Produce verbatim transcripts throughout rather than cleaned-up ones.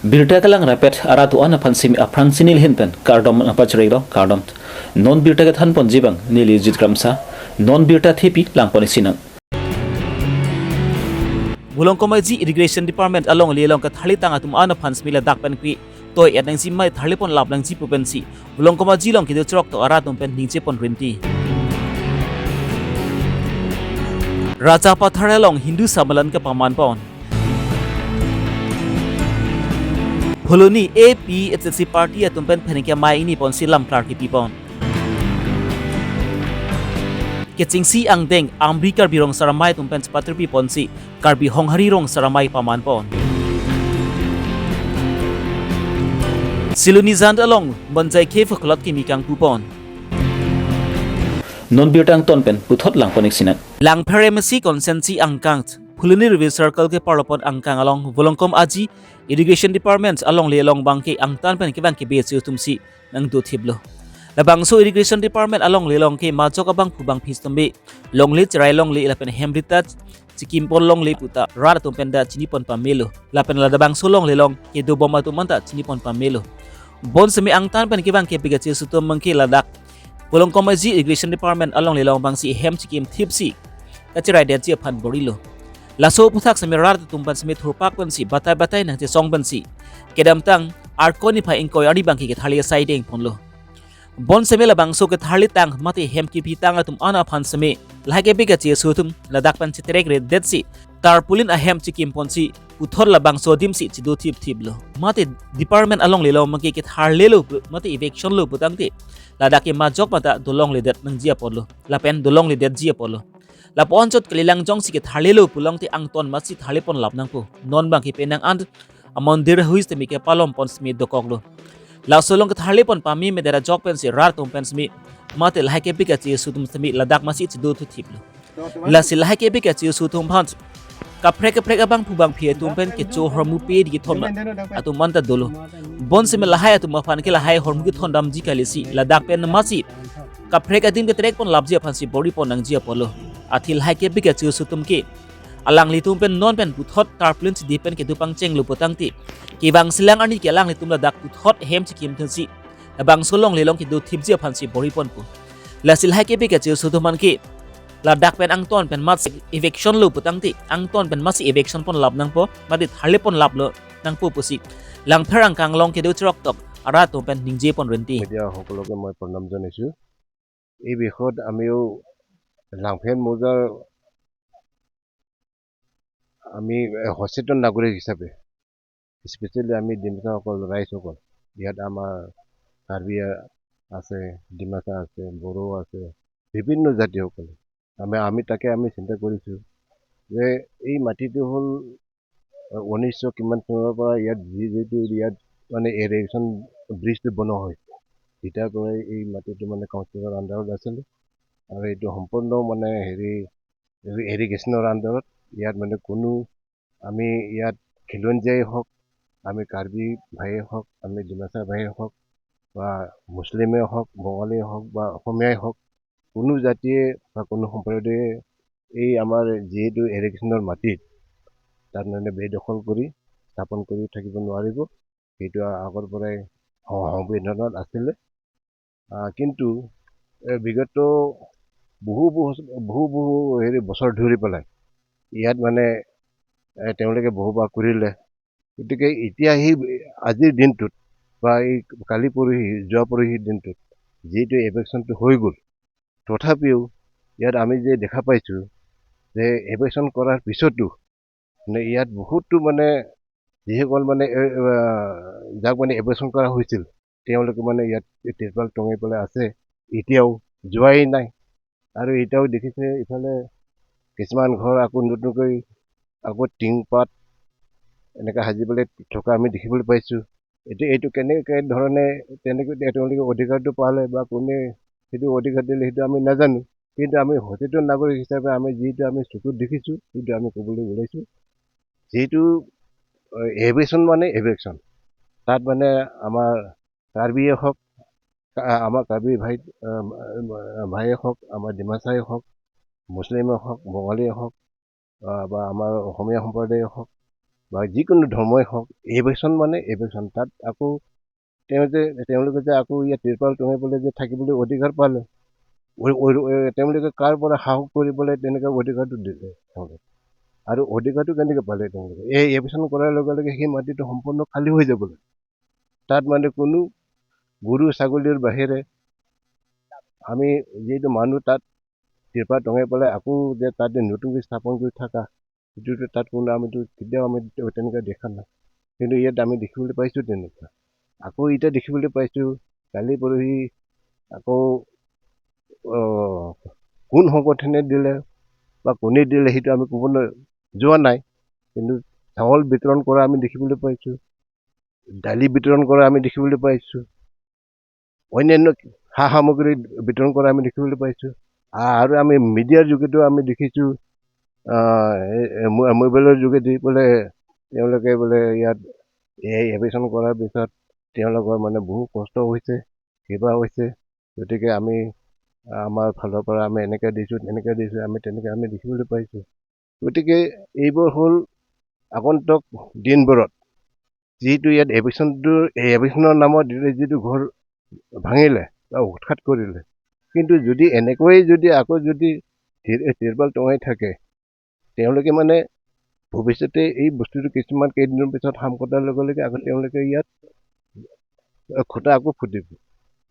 Birta kelang rapet arat do-an aphan simi aphrang si neli ahin pen kardom nangpachirilo, kardom. Non birta kethan ponji abang neli Jit Kramsa, non birta thepi lang pon-ik sinang. Volongkom Aji Irrigation Department alongle along ketharli tang atum an aphan simi ladak pen kri toi et nangji ma tharli pon lap nangji pu pensi Volongkom Aji along kedo chirok tok arat atum pen ningje pon rinti. Rajapathar along Hindu Sammelan kepaman pon. Phuloni A P H L C party atum pen phenike mai ini ponsi lam klar kepi pon. Kechengsi angdeng Amri Karbi Rong Saramai atum pen chepatirpi ponsi Karbi Honghari Rong Saramai paman pon. Silonijan along Bonjai Khef Kholot kimi kangpu pon. Non birta angton pen puthot lang pon-ik sinang. Langpher M A C constituency angkang Phuloni Revenue Circle keparlo pon angkang along Volongkom Aji Irrigation Department alongle along abangke angtan pen kevang kebe si atum si nangdo thiplo. Labangso Irrigation Department alongle along ke majok abangphu bangphi sitame longle cherai longle lapen hem rita chikim pon longle puta rat atum pen ta chini pon pamelo. Lapen labangso alongle along kedo bom atum anta chini pon pamelo. Bonseme angtan pen kevang kebe kachesu atum abangke ladak Volongkom Aji Irrigation Department alongle along abangsi hem chikim thipsi kacherai detji aphan borilo. Laso aphuthak seme rat atum pen seme thurpak pensi batai batai nangchesong pensi kedamtang Arkoi niphai ingkoi arni abangke ketharli asai deng ponlo. Bonseme labangso ketharli tang mate hem kipi tang atum an aphan seme lahai kebe kachesu atum ladak pen cheterek re detsi tarpaulin ahem chikim ponsi puthot labangso adim si chido thip thiplo. Mate department alongle along abangke ketharlelo pu, mate eviction lo putangte ladak ke majok mata dolongle det nangji apotlo. Lapen dolongle detji apotlo. Lapu-an chot kalilang jongsi ketharlelo pulote angton masi tharli pon lap nangpo. Non abangke penang an amondir ahui sitame kepalom pon seme dokoklo. Laso along ketharli pon pame medet ajok pensi rat atum pen seme mate lahai kebe kachesu atum seme ladak masi chido thu thiplo. Lasi lahai kebe kachesu atum aphan kaprek kaprek abangphu bangphi atum pen kecho hormu pe di kethon atum anta dolo. Bonseme lahai atum aphan ke lahai hormu kethon damji kalisi ladak pen masi kaprek adim keterek pon lapji aphansi bor-i pon nangji apotlo. Athe lahai kebe kachesu atum ke alanglitum pen non pen puthot tarpaulin chidi pen kedo pangchenglo putangte kevang selang arni ke alanglitum ladak puthot hem chikim thunsi labangso alongle along kedo thipji aphansi bor-i ponpo. Lasi lahai kebe kachesu atum abangke ladak pen angton pen masi eviction lo putangte angton pen masi eviction pon lap nangpo, mate tharli pon laplo nangpo pusi Langpher angkang along kedo chirok tok arat atum pen ningje pon rinti. Media সকলকে মই প্ৰণাম জনাইছোঁ। এই বিষয়ত আমিও লাংফেন মৌজাৰ আমি, এ, সচেতন নাগৰিক হিচাপে, স্পেচিয়েলি আমি ডিমাছাসকল, ৰাইজসকল, ইয়াত আমাৰ কাৰ্বি আ-, আছে, ডিমাছা আছে, বড়ো আছে, বিভিন্ন জাতিসকলে। আমি, আমি তাকে আমি চিন্তা কৰিছোঁ যে এই মাটিটো হ'ল, এ, ঊনৈছশ কিমান চনৰ পৰা ইয়াত যি, যিটো ইয়াত মানে ইৰিগেশ্যন ব্ৰিজটো বনোৱা হৈছে, তেতিয়াৰ পৰাই এই মাটিটো মানে কাউন্সিলৰ আণ্ডাৰত আছিলে আৰু এইটো সম্পূৰ্ণ মানে হেৰি, ইৰিগেশ্যনৰ আণ্ডাৰত। ইয়াত মানে কোনো আমি ইয়াত খিলঞ্জীয়াই হওক, আমি কাৰ্বি ভাইয়ে হওক, আমি ডিমাচা ভাইয়ে হওক, বা মুছলিমে হওক, বঙালীয়ে হওক বা অসমীয়াই হওক, কোনো জাতিয়ে বা কোনো সম্প্ৰদায়ে এই আমাৰ যিহেতু ইৰিগেশ্যনৰ মাটিত তাত মানে বেদখল কৰি স্থাপন কৰি থাকিব নোৱাৰিব। সেইটো আগৰ পৰাই স-, সংবিধানত আছিলে। আহ, কিন্তু, এ, বিগত বহু বহু, বহু বহু হেৰি বছৰ ধৰি পেলাই ইয়াত মানে, এ, তেওঁলোকে বসবাস কৰিলে। গতিকে এতিয়া সেই আজিৰ দিনটোত বা এই কালি পৰহি, যোৱা পৰহিৰ দিনটোত যিহেতু এভিকশ্যনটো হৈ গ'ল, তথাপিও ইয়াত আমি যে দেখা পাইছোঁ যে এভিকশ্যন কৰাৰ পিছতো মানে ইয়াত বহুতো মানে যিসকল মানে, এ, এ, যাক মানে এভিকশ্যন কৰা হৈছিল, তেওঁলোকে মানে ইয়াত তিৰপাল টঙাই পেলাই আছে এতিয়াও, যোৱাই নাই। আৰু এতিয়াও দেখিছে ইফালে কিছুমান ঘৰ আকৌ নতুনকৈ আকৌ টিং পাত এনেকৈ সাজি পেলাই থকা আমি দেখিবলৈ পাইছোঁ। এতিয়া এইটো কেনেকৈ ধৰণে তেনেকৈ তেওঁলোকে অধিকাৰটো পালে বা কোনে সেইটো অধিকাৰ দিলে সেইটো আমি নাজানো, কিন্তু আমি সচেতন নাগৰিক হিচাপে আমি যিটো আমি চকুত দেখিছোঁ সেইটো আমি ক'বলৈ ওলাইছোঁ। যিহেতু, এ, এভিকশ্যন মানে এভিকশ্যন, তাত মানে আমাৰ কাৰ্বিয়ে হওক, আ-, আমাৰ কাৰ্বি ভাই, আ, ভাইয়ে হওক, আমাৰ ডিমাচাই হওক, মুছলিমে হওক, বঙালীয়ে হওক, আ, বা আমাৰ অসমীয়া সম্প্ৰদায়ে হওক, বা যিকোনো ধৰ্মই হওক, এভিকশ্যন মানে এভিকশ্যন। তাত আকৌ তেওঁ যে, তেওঁলোকে যে আকৌ ইয়াত তিৰপাল টঙাই পেলাই যে থাকিবলৈ অধিকাৰ পালে, অ-, অ-, অ-, তেওঁলোকে কাৰ পৰা সাহস কৰি পেলাই তেনেকুৱা অধিকাৰটো দিলে তেওঁলোকে? আৰু অধিকাৰটো কেনেকে পালে তেওঁলোকে? এই এভিকশ্যন কৰাৰ লগে লগে সেই মাটিটো সম্পূৰ্ণ খালী হৈ যাবলৈ, তাত মানে কোনো গৰু ছাগলীৰ বাহিৰে আমি যিহেতু মানুহ তাত তিৰপাল টঙাই পেলাই আকৌ যে তাত যে নতুনকৈ স্থাপন কৰি থকা, সেইটোতো তাত কোনো আমিতো কেতিয়াও আমি তেনেকুৱা দেখা নাই। কিন্তু ইয়াত আমি দেখিবলৈ পাইছোঁ তেনেকুৱা। আকৌ এতিয়া দেখিবলৈ পাইছোঁ, কালি পৰহি আকৌ, আহ, কোন সংগঠনে দিলে বা কোনে দিলে সেইটো আমি ক'ব ন-, যোৱা নাই। কিন্তু চাউল বিতৰণ কৰা আমি দেখিবলৈ পাইছোঁ, দালি বিতৰণ কৰা আমি দেখিবলৈ পাইছোঁ, অন্যান্য সা সামগ্ৰী বিতৰণ কৰা আমি দেখিবলৈ পাইছোঁ। আ-, আৰু আমি মিডিয়াৰ যোগেদিও আমি দেখিছোঁ, আহ, এ-, এ-, মো-, মোবাইলৰ যোগেদি বোলে তেওঁলোকে বোলে ইয়াত এই এভিকশ্যন কৰাৰ পিছত তেওঁলোকৰ মানে বহু কষ্ট হৈছে, কিবা হৈছে। গতিকে আমি আমাৰ ফালৰ পৰা আমি এনেকে দিছোঁ, তেনেকে দিছোঁ, আমি তেনেকে আমি দেখিবলৈ পাইছোঁ। গতিকে এইবোৰ হ'ল আগন্তুক দিনবোৰত যিহেতু ইয়াত এভিকশ্যনটো, এই এভিকশ্যনৰ নামত ইয়াতে যিটো ঘৰ ভাঙিলে বা উৎখাত কৰিলে, কিন্তু যদি এনেকৈ যদি আকৌ যদি তিৰ-, তিৰপাল টঙাই থাকে, তেওঁলোকে মানে ভৱিষ্যতে এই বস্তুটো কিছুমান কেইদিনৰ পিছত হাম কটাৰ লগে লগে আকৌ তেওঁলোকে ইয়াত, আহ, খুটা আকৌ ফুটিব।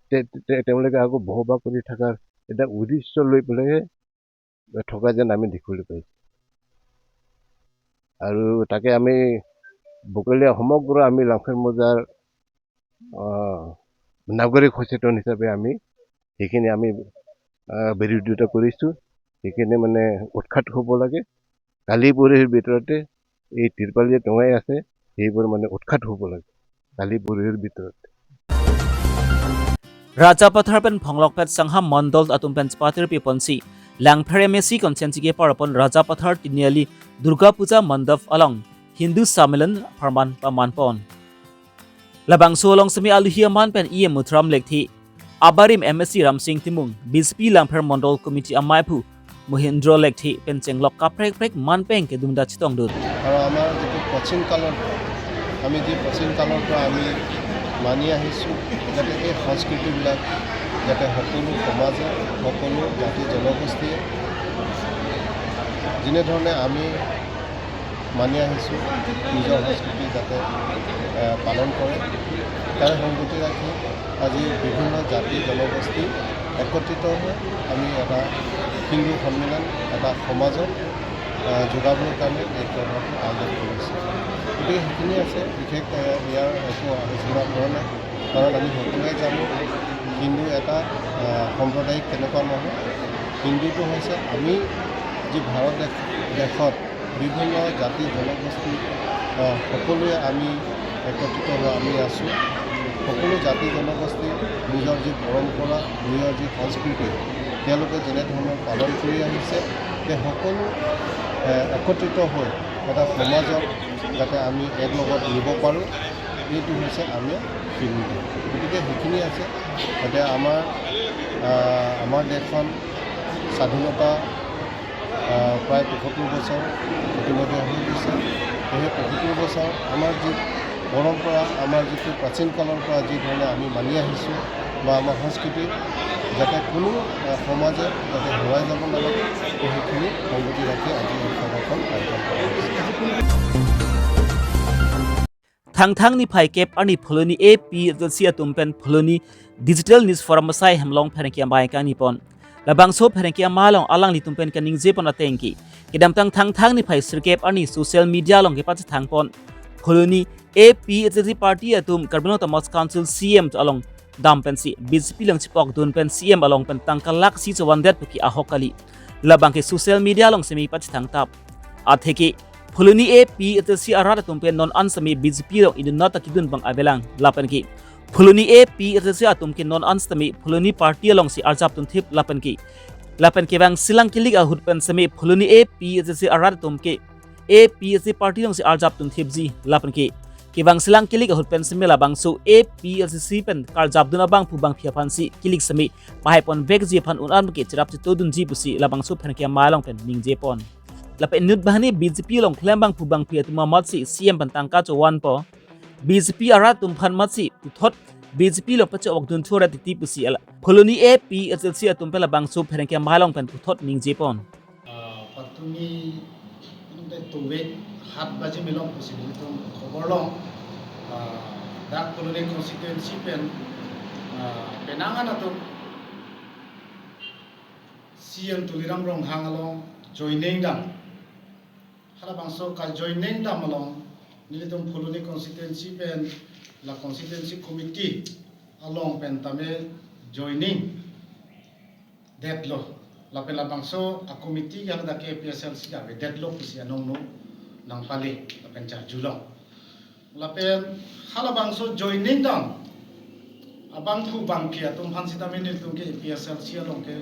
তে-, তে-, তেওঁলোকে আকৌ বসবাস কৰি থকাৰ এটা উদ্দেশ্য লৈ পেলাইহে থকা যেন আমি দেখিবলৈ পাইছোঁ। আৰু তাকে আমি বোকালিয়া সমগ্ৰ আমি লাংখেৰ মৌজাৰ, আহ, নাগৰিক সচেতন হিচাপে আমি সেইখিনি আমি, আহ, বিৰোধিতা কৰিছোঁ। সেইখিনি মানে উৎখাত হ'ব লাগে। কালি পৰহিৰ ভিতৰতে এই তিৰপাল যে টঙাই আছে, সেইবোৰ মানে উৎখাত হ'ব লাগে কালি পৰহিৰ ভিতৰতে। Rajapathar pen Phonglokpet Sangha Mondol atum pen chepatir piponsi Langpher M A C constituency kepar pon Rajapathar Tiniali Durga Puja Mandap along Hindu Sammelan apharman paman pon. Labangso along semi aluhi aman pen E M Muthram Lekthe, abarim M A C Ramsing Timung, B J P Langpher Mondol Committee amaiphu Mohindro Lekthe pen chenglok kaprek prek man pen kedunda chetongdun. আৰু আমাৰ যিটো প্ৰাচীন কালৰ পৰা, আমি যি প্ৰাচীন কালৰ পৰা আমি মানি আহিছোঁ, যাতে এই সংস্কৃতিবিলাক যাতে সকলো সমাজে, সকলো জাতি জনগোষ্ঠীয়ে যেনেধৰণে আমি মানি আহিছোঁ, নিজৰ সংস্কৃতি যাতে, এ, পালন কৰে, তাৰ সংগতি ৰাখি আজি বিভিন্ন জাতি জনগোষ্ঠী একত্ৰিত হৈ আমি এটা হিন্দু সন্মিলন, এটা সমাজত, এ, যোগাবৰ কাৰণে এই প্ৰভাৱটো আয়োজন কৰিছোঁ। গতিকে সেইখিনি আছে, বিশেষ, এ, ইয়াৰ একো আলোচনা হোৱা নাই, কাৰণ আমি সকলোৱে জানো হিন্দু এটা, এ, সাম্প্ৰদায়িক তেনেকুৱা নহয়। হিন্দুটো হৈছে আমি যি ভাৰত দেশ, দেশত বিভিন্ন জাতি জনগোষ্ঠী, আহ, সকলোৱে আমি একত্ৰিত হৈ আমি আছোঁ। সকলো জাতি জনগোষ্ঠী নিজৰ যি পৰম্পৰা, নিজৰ যি সংস্কৃতি, তেওঁলোকে যেনেধৰণৰ পালন কৰি আহিছে, সেই সকলো, আহ, একত্ৰিত হৈ এটা সমাজত যাতে আমি এক লগত নিব পাৰোঁ, এইটো হৈছে আমি হিন্দু। গতিকে সেইখিনি আছে। এতিয়া আমাৰ, আহ, আমাৰ দেশখন স্বাধীনতা, আহ, প্ৰায় পঁয়সত্তৰ বছৰ ইতিমধ্যে হৈ গৈছে। সেই পঁয়সত্তৰ বছৰ আমাৰ যি পৰম্পৰা, আমাৰ যিটো প্ৰাচীন কালৰ পৰা যি ধৰণে আমি মানি আহিছোঁ বা আমাৰ সংস্কৃতি, যাতে কোনো, আহ, সমাজে যাতে হেৰাই যাব নালাগে, সেইখিনি সংগতি ৰাখি আজি এই সভাখন আয়োজন কৰা হৈছে। Thangthang niphai kep arni Phuloni A P H L C atum pen Phuloni Digital News Forum asai hem along pherangke amei kangni pon. Labangso pherangke amei along alanglitum pen kaningje pon atengke, kedamtang Thangthang niphai sirkep arni social media along kepachethang pon Phuloni A P H L C party atum Karbi Anglong Autonomous Council C M along dam pensi B J P along chepokdun pen C M along pen tangka lakh isi chevandet puki ahok kali. Labangke social media along semi pachethang tap. Atheke Phuloni A P H L C arat atum pen non an semi B J P along idun nata kidun bang avelang lapenke Phuloni A P H L C atum ke non an semi Phuloni party alongsi arjap tunthip lapenke. Lapenke vangsilang kilik ahut pen semi Phuloni A P H L C arat atum ke A P H L C party alongsi arjap tunthipji lapenke. Kevangsilang kilik ahut pen semi labangso A P H L C pen karjapdun abangphu bangphi aphansi kilik semi pahai ponvekji aphan un an ke cherap chetodunji pusi labangso pherangke amei along pen ningje pon. Lapen inut banghini B J P along klembangphu bangphi atum amatsi C M pen tangka chovan po. B J P arat atum aphan amatsi puthot B J P along pacho-ok dunthu ra titi pusi ala Phuloni A P H L C atum pen labangso pherangke amei along pen puthot ningje pon. Ah, patumi nte tuvek hat baji milong pusi nelitum khobor long. Ah, dak Phuloni constituency pen, ah, penang an atum C M Tuliram Ronghang along joining dam. Halabangso ka joining dam along nelitum Phuloni constituency pen la constituency committee along pen tame joining detlo. Lapen labangso a committee ke haladak ke A P H L C ke avedetlo pusi anong no nangpale lapen charjulong. Lapen halabangso joining dam abangphu bangphi atum aphan sitame nelitum ke A P H L C along ke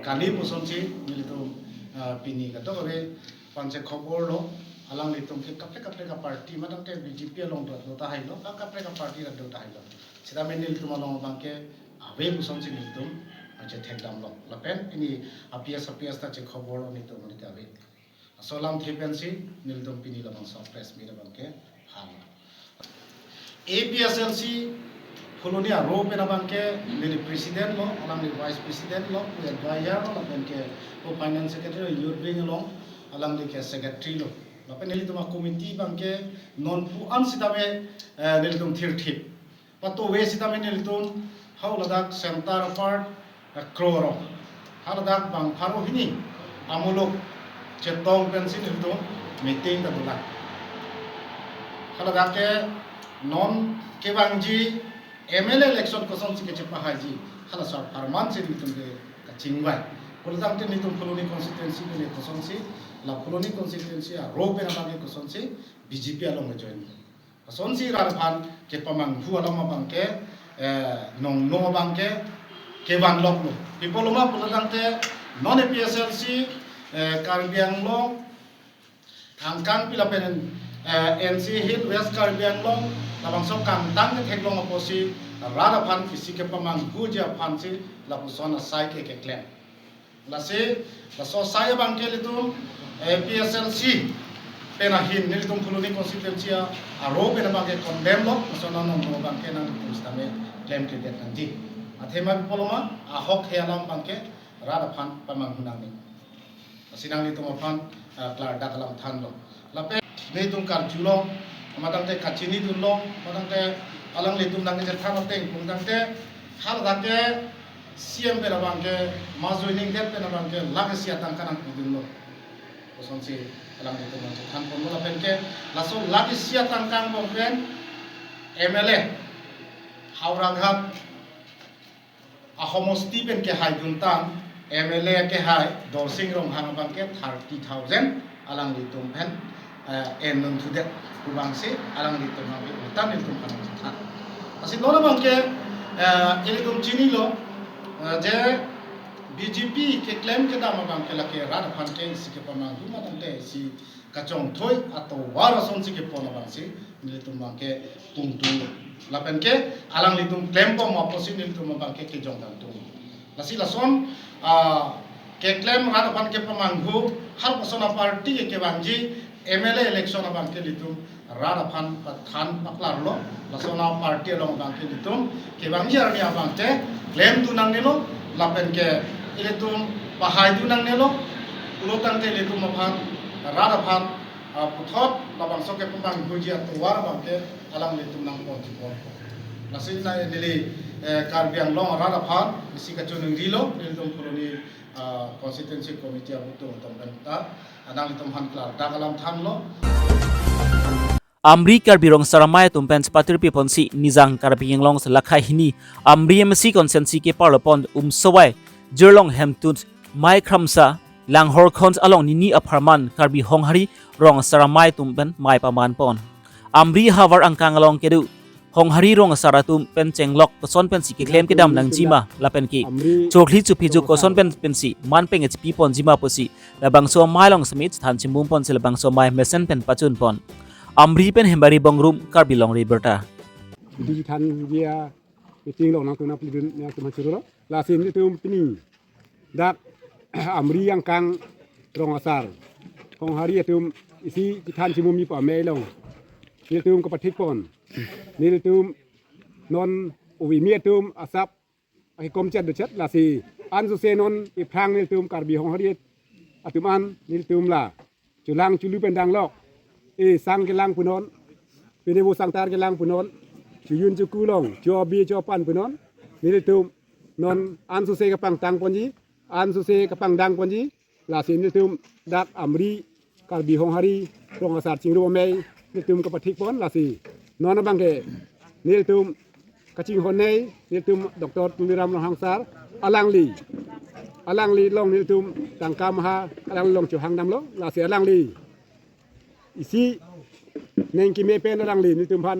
kali pusonsi nelitum, ah, pini kadokave panche khobor lo, alanglitum ke kaprek kaprek a party, matang ke B J P along dotlo tahai lo, kaprek kaprek a party dot tahai lo. Sitame nelitum along abang ke ave pusonsi nelitum aje thekdamlo. Lapen pini A P H, A P H ta che khobor lo nelitum ke ave. Aso alamthe pensi nelitum pini labangso press meet abang ke hang. A P H L C Phuloni aro pen abang ke neli president lo, alangli vice president lo, pu advisor lo, lapen ke pu finance secretary, youth wing along, alangli ke secretary lo. Lapen nelitum a committee abang ke non pu an sitame, eh, nelitum thirthip. Patove sitame nelitum haladak center apart, eh, crore. Haladak bang pharo hini amuluk chetong pensi nelitum meeting ta dolang. Haladak ke non kevangji M L A election kosonsi kechepahaiji, halaso apharman si nelitum ke kachingvai. Pulotangte nelitum Phuloni constituency ke kosonsi, la Phuloni constituency aro pen abang ke kosonsi B J P along join. Kosonsi rat aphan kepamanghu alam abang ke, eh, nongno abang ke kevan loklo. Pi apotlo ma pulotangte non A P H L C, eh, Karbi Anglong angkang pi lapen, eh, N C Hills, West Karbi Anglong labangso kangtang ketheklong apotsi rat aphan isi kepamanghuji aphansi lapuson asai ke keklem. Lasi, laso asai abang ke nelitum, eh, A P H L C pen ahin nelitum Phuloni constituency aro pen abang ke condemn lo, laso nongno abang ke nangtum sitame klemkledet nangji. Athema pi apotlo ma, ahok he alam abang ke rat aphan pamanghu nangne. Lasi nanglitum aphan, ah, klardak alam thanlo. Lapen nelitum karjulong, matangte kachinidunlong, matangte alanglitum nangchethan ateng pu tangte haladak ke C M pen abang ke, ma joining det pen abang ke, lakh isi atangka nangpidunlo. Kosonsi alanglitum nangchethan ponlo lapen ke, laso lakh isi atangka angbong pen M L A Howraghat ahomosti pen kehaidun tang M L A kehai Dorsing Ronghang abang ke thirty thousand alanglitum pen, eh, endunthudet pu abangsi alanglitum abang ke utan nelitum aphan chethan. Lasi non abang ke, eh, ilitum chinilo, eh, je B J P keklem kedam abang ke lake rat aphan ke isi kepamanghu matangte isi kachongthoi atovar asonsi kepon abangsi nelitum abang ke pungtung. Lapen ke alanglitum klembom apotsi nelitum abang ke kejong kangtung. Lasi lason, ah, keklem rat aphan kepamanghu, halapuson a party ke kevangji M L A election abang ke nelitum rat aphan pathan paklarlo, lason a party along abang ke nelitum kevangji arni abang ke klemdun nangnelo, lapen ke ilitum pahaidun nangnelo, pulotangte ilitum aphan, rat aphan, ah, puthot labangso kepamanghuji atovar abang ke alanglitum nangponji pon. Lasi na neli, eh, Karbi Anglong arat aphan isi kachoningrilo, nelitum Phuloni, ah, constituency committee abutung atum pen ta, nanglitum aphan klardak alam thanlo. Amri Karbi Rong Asar Amei atum pen chepatirpi ponsi Nijang Karbi Anglong selakha hini Amri M A C constituency keparlo pon Umsowai, Jirlong Hemtun, Mei Kramsa, Langhor Khon along nini apharman Karbi Honghari Rong Asar Amei atum pen mei paman pon. Amri havar angkang along kedo Honghari Rong Asar atum pen chenglok koson pensi keklem kedam nangjima lapen ke chokli chuphijuk koson pen pensi man peng H P ponjima pusi labangso amei along semi chethan chimbum ponsi labangso amei mesen pen pachun pon. Amri pen Hembari Bongrum, Karbi Longri Abirta. Di than dia meeting long nangtum nangpidun nangtum hachuru lo. Lasi nelitum pini dak Amri angkang Rong Asar Honghari atum isi chethan chemum ji pame along nelitum kapathik pon. Nelitum non uvimi atum asap akikom chet do chet lasi ansose non iphrang nelitum Karbi Honghari atum an nelitum la chulang chulu pen danglok, e sang kelang punon, pine vo sangtar kelang punon, chuyun chuku long, chobi chopan punon, nelitum non ansose kapangtang ponji, ansose kapangdang ponji, lasi nelitum dak Amri Karbi Honghari Rong Asar Chingrum Amei nelitum kapathik pon lasi non abangke nelitum kachinghon nei nelitum Doctor Tuliram Ronghang sir alangli, alangli along nelitum tangka maha alangli along chohang damlo lasi alangli isi neng keme pen alangli nelitum aphan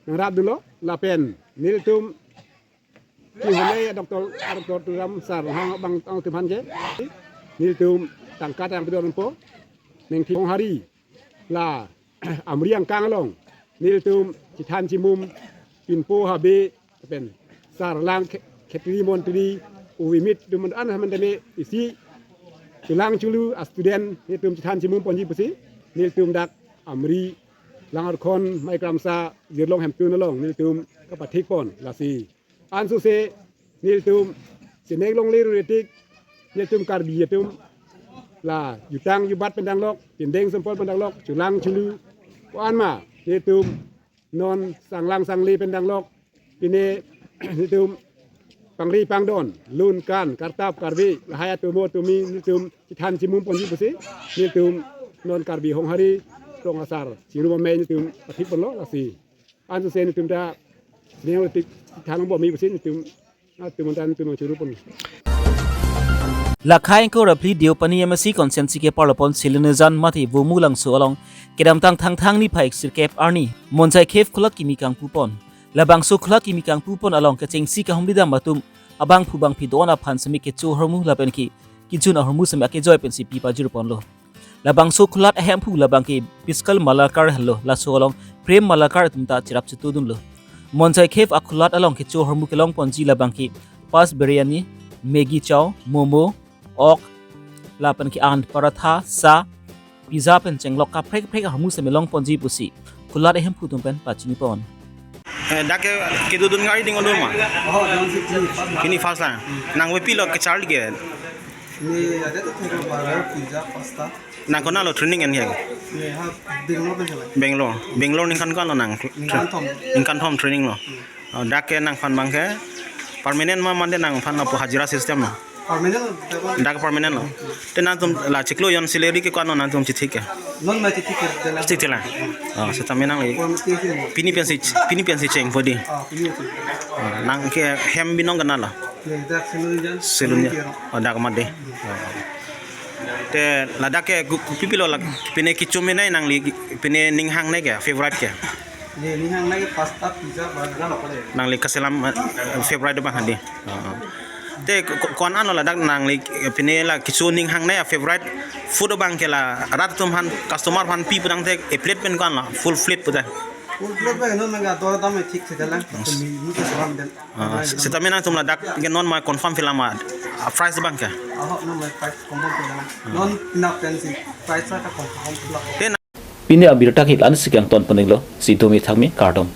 nangrap dunlo lapen nelitum chinghon nei Doctor, Doctor Tuliram sir Ronghang abang atum aphan ke nelitum tangka tang pedon po neng thi Honghari la Amri angkang along nelitum chethan chemum pinpo habe pen sarlang khe-, khetri montri uvimit dum an haman dame isi chulang chulu a student nelitum chethan chemum ponji pusi nelitum dak Amri Langarkhon Maikramsa Jirlong Hemtun along nelitum kapathik pon lasi ansose nelitum sinek longle ruretik nelitum Karbi atum la jutang jubat pen danglok, pindeng sempol pen danglok, chulang chulu ko-an ma nelitum non sanglang sangle pen danglok, pine nelitum pangri pangdon, lun kan, kartap, karve, lahai atomo atomi nelitum chethan chemum ponji pusi nelitum non Karbi Honghari Rong Asar Chingrum Amei nelitum pathik ponlo lasi ansose nelitum ta neo tik thalong bomi pusi nelitum atum tan tum churu pon. Lakhai ko rapli Deopani M A C constituency ke parlopon Silene Jan mati Vomu Langso along kedamtang Thangthang niphai sirkep arni Monjai Khef Khulat kimi kangpupon. Labangso Khulat kimi kangpupon along kechengsi kahumri dam atum abangphu bangphi do-an aphan semi kecho ahormu lapen ke kijun ahormu semi akejoi pensi pi pajirponlo. Labangso Khulat ahemphu labang ke Piskal Malakar henlo, laso along Prem Malakar atum ta cherap chetudunlo. Monjai Khef a Khulat along kecho ahormu kelong ponji labang ke pas biryani, Maggi chow, momo, ok, lapen ke an paratha, sa, pizza pen chenglok kaprek kaprek ahormu semi long ponji pusi Khulat ahemphu atum pen pachini pon. Eh, dak ke kedodun gari ding odun ma? Oh, ding si pini first. Pini first lang. Nang wepi lo ke Charlie ke. Ni ada tu thek lo burger, pizza, pasta. Nang konat lo training en ya? Ni ha Bangalore pen chala. Bangalore. Bangalore ningkan ko-an lo nang? Ningkan thom. Ningkan thom training lo. Oh, dak ke nangphan abang ke permanent ma mande nangphan lapu hajira system lo? Permanent lo, dak. Dak permanent lo. Te nangtum la chiklo jon salary ke ko-an lo nangtum chithik ke? Non ma chithik ke, dela. Chithik la. Oh, setame nangli. Pon ke si mo. Pini pensi, pini pensi cheng podi. Ah, pini pensi. Oh, nang ke hem binong konat lo? Ye, dak Silene Jan. Silene Jan. Silene Jan. Oh, dak made. Oh. Te ladak ke gu-, gu-, pipilo la pine kecho me nei nangli pine ning hangnei ke favorite ke? Ye, ning hangnei ke pasta, pizza, burger lo pare. Nangli kaselam, eh, favorite abang hadi. Oh. Te ko-, ko-, ko-an lo ladak nangli, eh, pine la kecho ning hangnei a favorite food abang ke la rat atum aphan customer aphan pi pudang te a plate pen ko-an lo full plate puta? Full plate ba non mega dor dam thik se dalang. Yes. Ni ni ke selam den. Ah, se-, setame nangtum ladak ke non ma confirm phi lang ma, ah, price abang ke? Aho, non ma price confirm phi lang. Non na pensi price ta confirm phi lang. Te na- Pini abirta ke la-ansi kangton pon-iklo, si domi thangmi kardom.